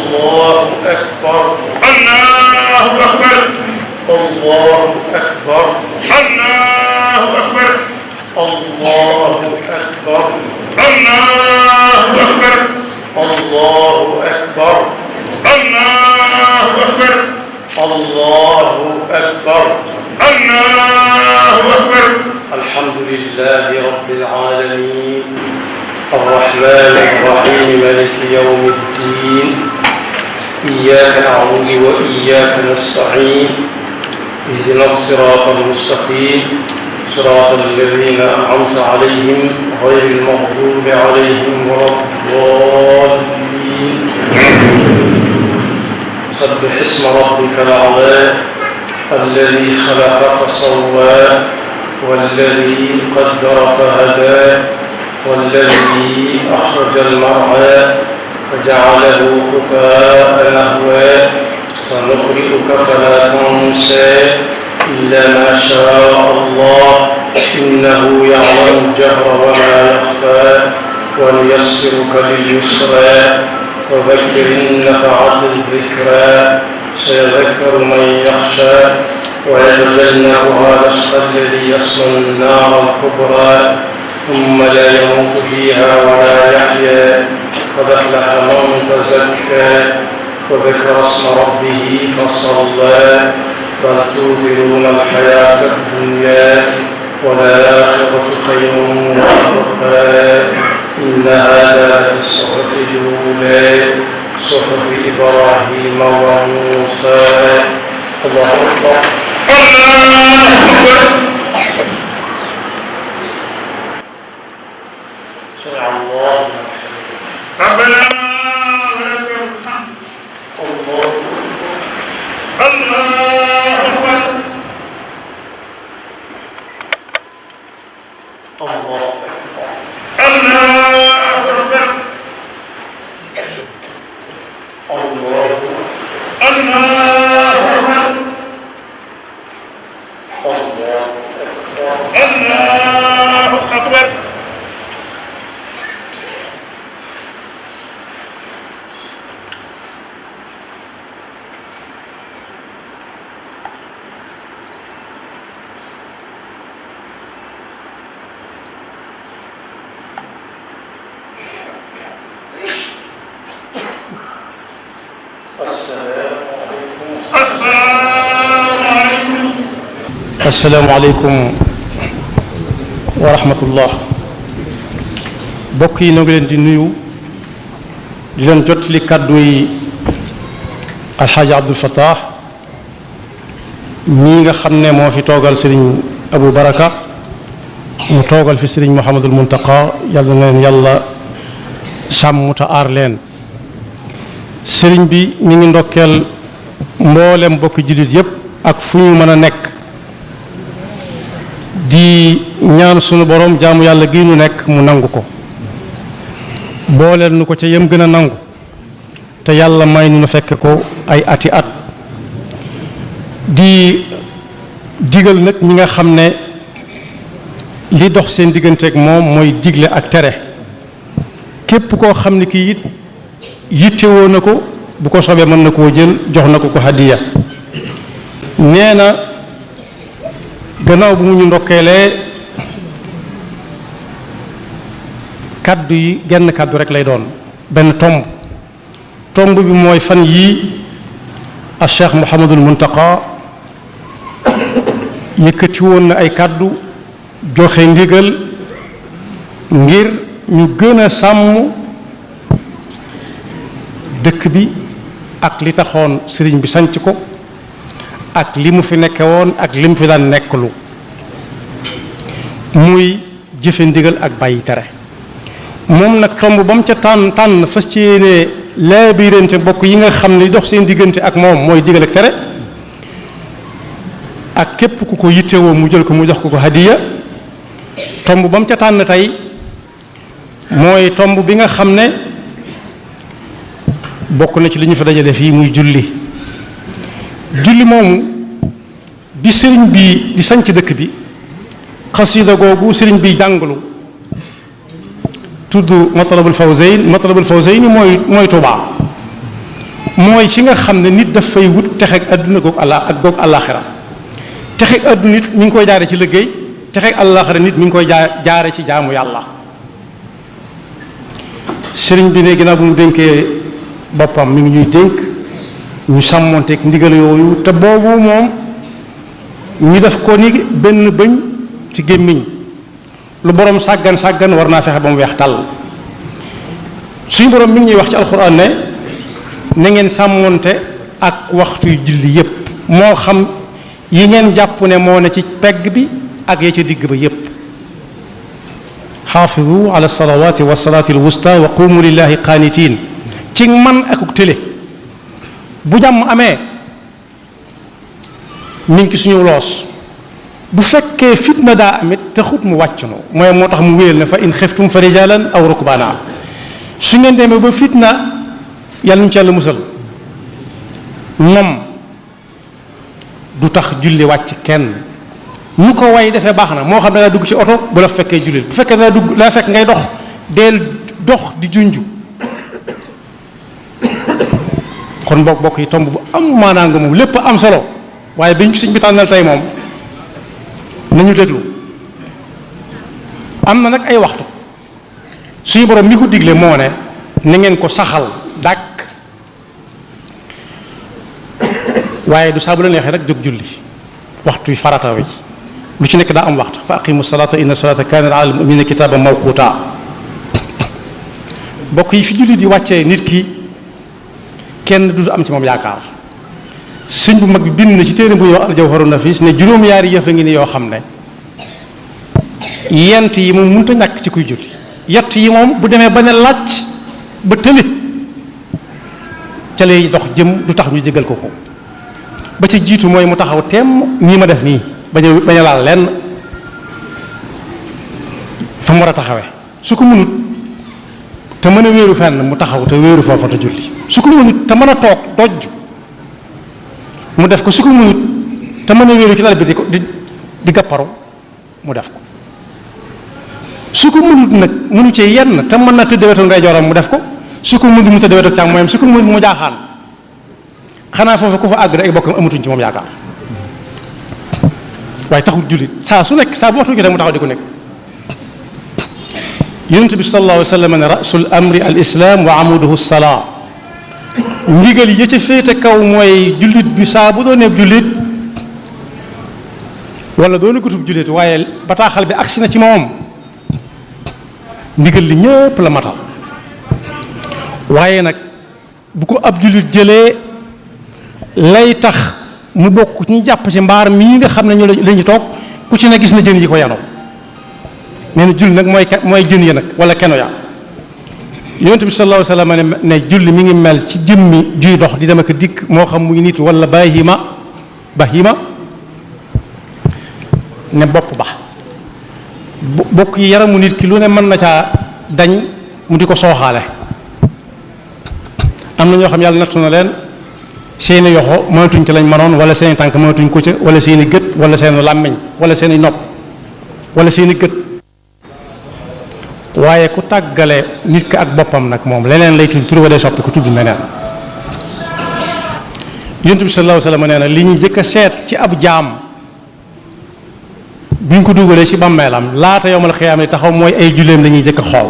الله أكبر الله أكبر الله أكبر الله أكبر الله أكبر الله أكبر الله أكبر الله أكبر الله أكبر الله أكبر الحمد لله رب العالمين الرحمن الرحيم مالك يوم الدين إياك نعبد وإياك نستعين اهدنا الصراط المستقيم صراط الذين أنعمت عليهم غير المغضوب عليهم ولا الضالين سبح اسم ربك الأعلى الذي خلق فسوى والذي قدر فهدى والذي أخرج المرعى فجعله غثاء نحوا سنقرئك فلا تنسى إلا ما شاء الله إنه يعلم الجهر وما يخفى ونيسرك لليسرى فذكر إن نفعت الذكرى سيذكر من يخشى ويتجنبها الأشقى الذي يصلى النار الكبرى ثم لا يموت فيها ولا يحيا قد أفلح من تزكى وذكر اسم ربه فصلى بل تؤثرون الحياة الدنيا والآخرة خير وأبقى إن هذا لفي الصحف الأولى صحف إبراهيم وموسى الله أكبر الله أكبر سمع الله ربنا ولك الحمد الله الله أكبر الله الله أكبر الله الله أكبر الله الله أكبر السلام عليكم ورحمة الله bokk yi ñoo ngi leen di nuyu di leen jotali kàddu yi alxaaji Abdul Fattah ñii nga xam ne moo fi toogal sëriñ Abu Baraka mu toogal fi sëriñ Mouhamadul Muntaqa yàlla na leen yàlla sàmm te aar leen sëriñ bi mi ngi ndokkeel mboolem bokki jullit yépp ak fu ñu mën a nekk di ñaan sunu borom jaamu yàlla gi ñu nekk mu nangu ko booleel nu ko ca yem gën a nangu te yàlla may nu fekke ko ay ati at di digal nag ñi nga xam ne li dox seen digganteeg moom mooy digle ak tere képp koo xam ne kii it yittewoo na ko bu ko sobee mën na koo jël jox na ko ko hadiya nee na gannaaw bu mu ñu ndokkeelee kaddu yi genn kaddu rek lay doon benn tomb bi mooy fan yii a Cheikh Mouhamadul Muntaqa yëkkati woon na ay kaddu joxe ndigal ngir ñu gën a sàmm dëkk bi ak li taxoon sëriñ bi sanc ko ak li mu fi nekke woon ak li mu fi daan nekklu muy jëfe ndigal ak bàyyi tere moom nag tomb ba mu ca tànn fas ci yéene laabirante bokk yi nga xam ne dox seen diggante ak moom mooy digal ak tere ak képp ku ko yittewoo mu jël ko mu jox ko ko hadiya tomb ba mu ca tànn tey mooy tomb bi nga xam ne bokk na ci li ñu fa dajale fii muy julli moomu bi sëriñ bi di sanc dëkk bi xasida googu sëriñ bi jàngalu tudd matlabul fawzayn mooy Tuubaa mooy fi nga xam ne nit daf fay wut texeeg adduna goog goog àllaaxira texeeg adduna nit mi ngi koy jaare ci liggéey texeeg àllaaxira nit mi ngi koy jaare ci jaamu yàlla. sëriñ bi ne ginnaaw bu mu dénkee boppam mi ngi ñuy dénk ñu sàmmonteeg ndigal yooyu te boobu moom ñu def ko ni benn bëñ ci gémmiñ lu borom sàggan war naa fexe ba mu weex tàll. suñu borom mi ngi ñuy wax ci alxuraan ne na ngeen sàmmonte ak waxtuy julli yépp moo xam yi ngeen jàpp ne moo ne ci pegg bi ak ya ca digg ba yépp. xaafidu ala salawaati wa salaati alwusta wa qumu lillahi qaanitiin ci man akuk télé bu jàmm amee mi ngi ci suñu loos bu fekkee fitna daa amit te xut mu wàcc no mooy moo tax mu wéyal ne fa in xiftum fa rijalan aw rukbaana su ngeen demee ba fitna yàlla ñu ci yàlla musal moom du tax julli wàcc kenn ñu ko way defee baax na moo xam ne daa dugg ci oto bu la fekkee jullil bu fekkee daa fekk ngay dox deel dox di junju kon bokk yi tomb bu am maanaa nga moom lépp am solo waaye biñ ko sëñ bi tànnal tey moom nañu déglu am na nag ay waxtu suñu borom mi ko digle moo ne na ngeen ko saxal dàkk waaye du saa bu la neexee rek jóg julli waxtu yi farata wi lu ci nekk daa am waxtu fa aqimu salata inna salata kanat ala al-mu'minina kitaban mawquta bokk yi fi julli di wàccee nit ki kenn du am ci moom yaakaar sëñ bu mag bi bind na ci téere bu ñuy wax al-jawharun nafis ne juróom-yaari yëf a ngi ni yoo xam ne yent yi moom mënut a ñàkk ci kuy julli yett yi moom bu demee ba ne làcc ba tële ca lay dox jëm du tax ñu jégal ko ba ca jiitu mooy mu taxaw temm nii ma def nii bañ a laal lenn fa mu war a taxawee su ko mënut te mën a wéeru fenn mu taxaw te wéeru foofa te julli su ko mënut te mën a toog dojj mu def ko su ko mënut te mën a wéeru ci lal bi di gàpparu mu def ko su ko mënut nag mënu ci yenn te mën na tëdd wetu ndeyjooram mu def ko su ko mënut mu tëdd wetu càmmooñam su ko mënut mu jaaxaan xanaa foofu ku fa àgg ay bokkam amatuñ ci moom yaakaar waaye taxul jullit saa su nekk saa bu waxtu jotee mu taxaw di ko nekk. yonent bi sallallahu alayhi wa sallam ne rasul amri al islam wa amuduhu salaa ndigal yi ca féete kaw mooy jullit bi saa bu doonee jullit wala doona gutub jullit waaye bataaxal bi agsi na ci moom ndigal li ñëpp la matal waaye nag bu ko ab jullit jëlee lay tax mu bokk ñu jàpp ci mbaar mii nga xam ne ñu lañu toog ku ci ne gis na jën yi ko yanoo nee na julli nag mooy jën yi nag wala keno ya yonent bi sallallahu alayhi wa sallam ne julli mi ngi mel ci jëmmi juy dox di dem ak dikk moo xam muy nit wala bahima ne bopp ba bokk yi yaramu nit ki lu ne mën na caa dañ mu di ko sooxaale am na ñoo xam yàlla nattu na leen seeni yoxo mënatuñ ci lañ mënoon wala seeni tànk mënatuñ ko ca wala seeni gët wala seeni làmmiñ wala seeni nopp wala seeni gët waaye ku tàggale nit ki ak boppam nag moom leneen lay tudd tur wa day soppi ku tudd leneen yonent bi sallallahu alayhi wa sallam nee na li ñu jëkk a seet ci ab jaam buñ ko dugalee ci bàmmeelam laata yowmal xiyaam yi taxaw mooy ay julleem la ñuy jëkk a xool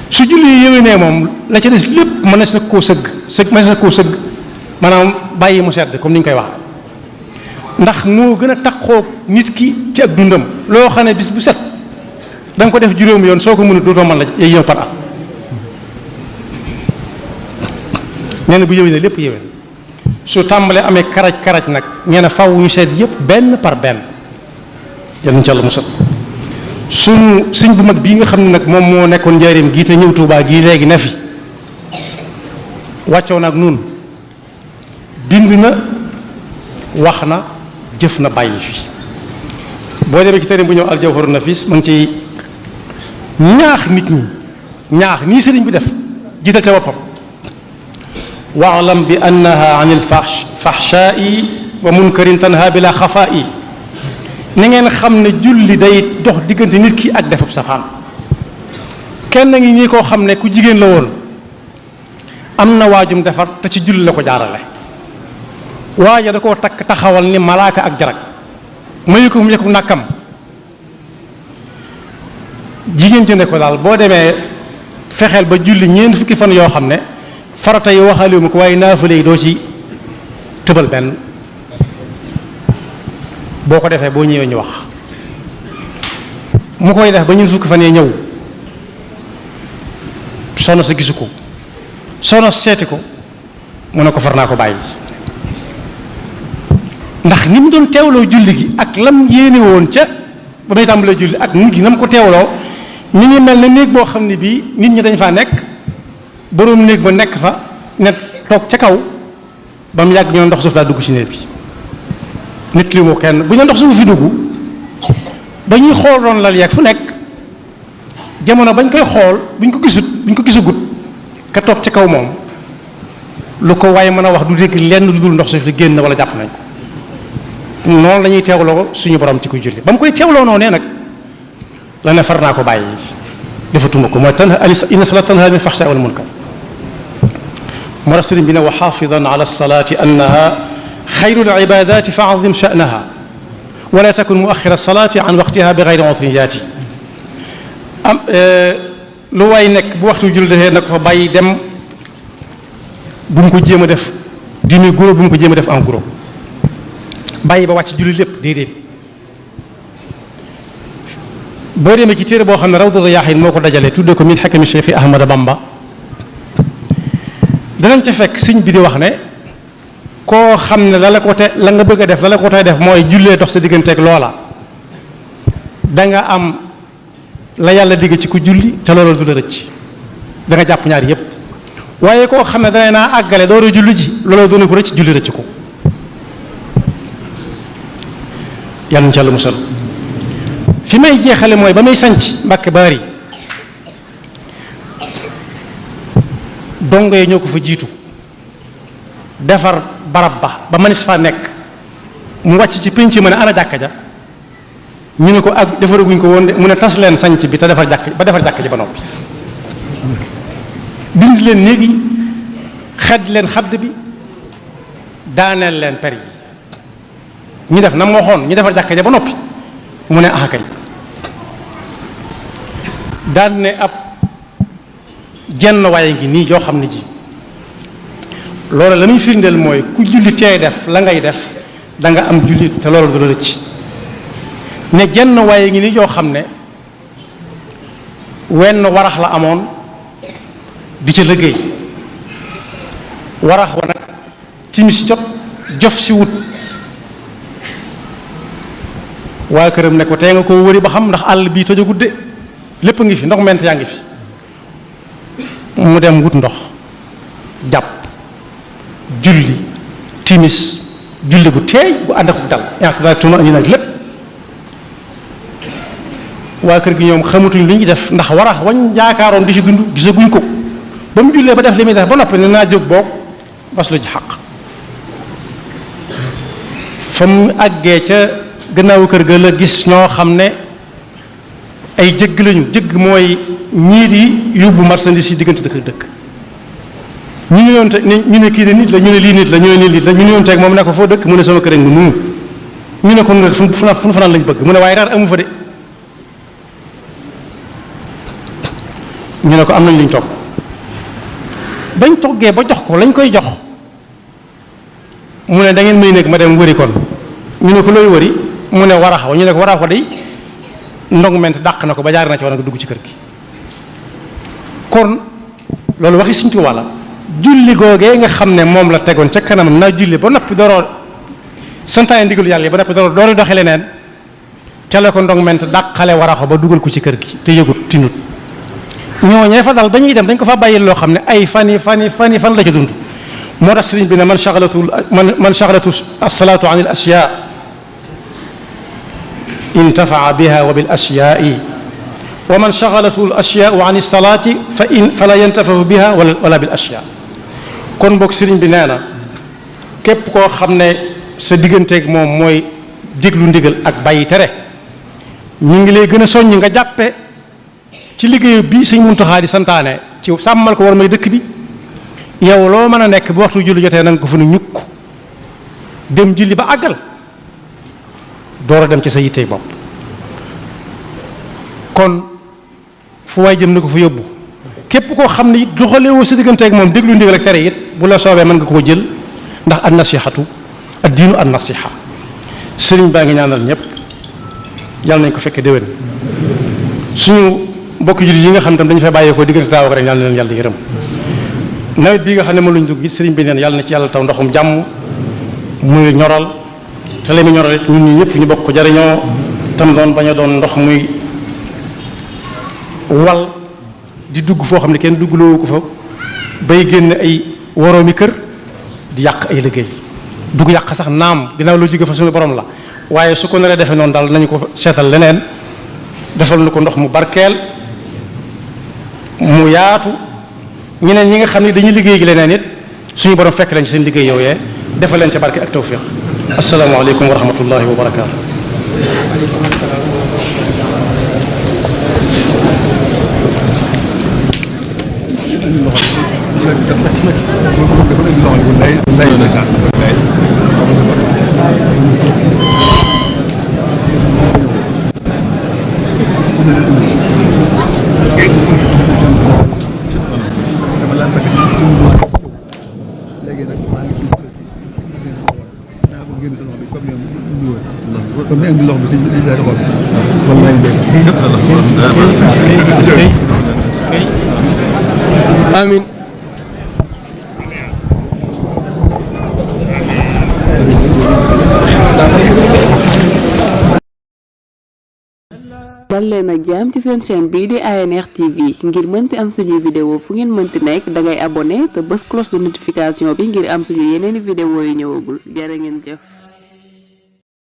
su julli yi yéwénee moom la ca des lépp mënees na koo sëgg maanaam bàyyi mu sedd comme ni ñu koy wax ndax moo gën a taxoo nit ki ci ak dundam loo xam ne bis bu set da nga ko def juróomi yoon soo ko mënut dootoo mën la yay ñëw par at nee na bu yéwénee lépp yéwén su tàmbalee amee karaj nag nee na faw ñu seet yëpp benn par benn yal nañu ci Yàlla musal suñu sëñ bu mag bii nga xam ne nag moom moo nekkoon njaareem gii te ñëw Tuubaa gii léegi ne fi wàccoo nag nun bind na wax na jëf na bàyyi fi boo demee ci téere bu ñëw aljawharun nafis mu ngi ciy ñaax nit ñi ñaax nii sëriñ bi def jiital ca boppam waalam bi annaha an il fahshaa'i wa munkarin tanha bila xafaa'i na ngeen xam ne julli day dox diggante nit ki ak defub safaan kenn ngi ñi koo xam ne ku jigéen la woon am na waajum defar te ci julli la ko jaarale waaja da koo takk taxawal ni malaaka ak jarag mayu ko mu yëkku nàkkam jigéen ci ne ko daal boo demee fexeel ba julli ñeent fukki fan yoo xam ne farata yi waxaliwuma ko waaye naafale yi doo ci tëbal benn boo ko defee boo ñëwee ñu wax mu koy def ba ñeent fukki fan yee ñëw soxna sa gisu ko soxna seeti ko mu ne ko far naa ko bàyyi ndax ni mu doon teewloo julli gi ak lam yéene woon ca ba may tàmbalee julli ak mujj na mu ko teewloo ñu ngi mel ne néeg boo xam ne bii nit ñi dañ faa nekk boroom néeg ba nekk fa ne toog ca kaw ba mu yàgg ñu ne ndox suuf daa dugg ci néeg bi nit li moo kenn bu ñu ndox suuf fi dugg ba ñuy xool doon lal yeeg fu nekk jamono bañ koy xool buñ ko gisagut ka toog ca kaw moom lu ko waaye mën a wax du dégg lenn lu dul ndox suuf li génn wala jàpp nañ ko noonu la ñuy teewloo suñu borom ci kuy julli ba mu koy teewloo noonu nag la ne far naa ko bàyyi defatuma ko mooy inna salaata tanhaa anil fahshaa'i wal munkar moo tax sëriñ bi ne wa xaafidan ala salaati annaha xayrul ibaadaati fa azim sha'naha wala takun muaxira salaati an waqtiha bi gayri udrin yaati am lu waay nekk bu waxtu julli defee na ko fa bàyyi dem bu mu ko jéem a def demi groupe bu mu ko jéem a def en groupe bàyyi ba wàcc julli lépp déedéet boo demee ci téere boo xam ne Rawdu Rayaahiin moo ko dajale tuddee ko min xakami Cheikh Ahmada Bamba danañ ca fekk sëñ bi di wax ne koo xam ne la nga bëgg a def la ko tey def mooy jullee dox sa digganteeg loola da nga am la yàlla digg ci ku julli te loola du la rëcc da nga jàpp ñaar yépp waaye koo xam ne dana naa àggale door a julli ji loola doona ko rëcc julli rëcc ko yàlla ci yàlla musal fi may jeexale mooy ba may sanc Mbàkke Baari dongo yi ñoo ko fa jiitu defar barab ba manis fa nekk mu wàcc ci pénc ma ne ana jàkka ja ñu ne ko ak defaraguñ ko woon de mu ne tas leen sanc bi te defar jàkka ji ba noppi dindi leen néeg yi xedd leen xadd bi daaneel leen per yi ñu def na mu waxoon ñu defar jàkka ja ba noppi mu ne ah kay daan ne ab jenn waaye ngi nii joo xam ne ji loolu la muy firndeel mooy ku julli tey def la ngay def da nga am julli te loolu du la rëcc ne jenn waaye ngi nii joo xam ne wenn warax la amoon di ca liggéey warax wa nag timis jot jof si wut waa këram ne ko tey nga koo wëri ba xam ndax àll bii tojagut de lépp a ngi fi ndox ment yaa ngi fi mu dem wut ndox jàpp julli timis julli gu teey gu ànd ak dal yaa tuma andi nag lépp waa kër gi ñoom xamatuñ li ñuy def ndax warax wañ jaakaaroon di ci dund gisaguñ ko ba mu jullee ba def li muy def ba noppi ne naa jóg boog bas lu ci xaq fa mu àggee ca gannaawu kër ga la gis ñoo xam ne ay jëgg lañu jëgg mooy ñii di yóbbu marchandise yi diggante dëkk dëkk ñu ne yoon te ñu ne kii de nit la ñu ne lii nit la ñu ne nii nit la ñu ne yoon teeg moom ne ko foo dëkk mu ne sama kër mu nuu ñu ne ko nu fu nu fanaan lañ bëgg mu ne waaye reer amu fa de ñu ne ko am nañ liñ togg bañ toggee ba jox ko lañ koy jox mu ne da ngeen may nekk ma dem wëri kon ñu ne ko looy wëri mu ne warax wa ñu ne ko warax wa day ndong ment dàq na ko ba jaar na ci war nga dugg ci kër gi kon loolu waxi Sëñ Tuubaa la julli googee nga xam ne moom la tegoon ca kanam naa julli ba noppi doroo santaane ndigalu yàlla yi ba noppi doori doxe leneen ca la ko ndong ment dàqale waraxo ba dugal ko ci kër gi te yëgut tinut ñooñee fa dal ba ñuy dem dañ ko fa bàyyi loo xam ne ay fan la ca dund moo tax sëriñ bi ne man shaghalatu as-salaatu an al-ashyaa intafaa biha wa bil ashyaai wa man shaghalatu al-ashyaau an as-salaati fala yantafahu biha wala bil ashyaa kon boog sëriñ bi nee na képp koo xam ne sa digganteeg moom mooy déglu ndigal ak bàyyi tere ñu ngi lay gën a soññ nga jàppe ci liggéey bi Sëñ Muntaxaa di santaane ci sàmmal ko war may dëkk bi yow loo mën a nekk bu waxtu julli jotee nanga ko fa nu ñukk dem julli ba àggal door a dem ci sa yittey bopp kon fu waay jëm na ko fa yóbbu képp koo xam ne it doxalewoo sa diggante ak moom déglu ndigal ak tere it bu la soobee mën nga koo jël ndax an nasihatu ad diinu an nasiha sëriñ baa ngi ñaanal ñëpp yàlla nañ ko fekkee déwén suñu mbokk jullit yi nga xam tam dañu fay bàyyeekoo diggante daaw ak ren yàlla na leen yàlla yërëm nawet bii nga xam ne moom lañ dugg gi sëriñ bi neen yàlla na ci yàlla taw ndoxum jàmm muy ñoral te la muy ñoral it ñun ñi ñëpp ñu bokk ko jariñoo tam doon bañ a doon ndox muy wal di dugg foo xam ne kenn duggloowu ko fa bay génn ay woroomi kër di yàq ay liggéey dugg yàq sax naam ginnaaw loo jóge fa suñu borom la waaye su ko naree defee noonu daal nañu ko seetal leneen defal nu ko ndox mu barkeel mu yaatu ñeneen ñi nga xam ne dañuy liggéey gi leneen it suñu borom fekk leen ci seen liggéey yooyee defal leen ca barke ak tawfiq asalaamaaleykum wa rahmatullahi wa barakaatu. Amin. dal leen ak jàmm ci seen chaîne bii di ANR TV ngir mënti am suñuy vidéo fu ngeen mënti nekk dangay abonné te bës cloche de notification bi ngir am suñu yeneeni vidéo yu ñëwagul jërë ngeen jëf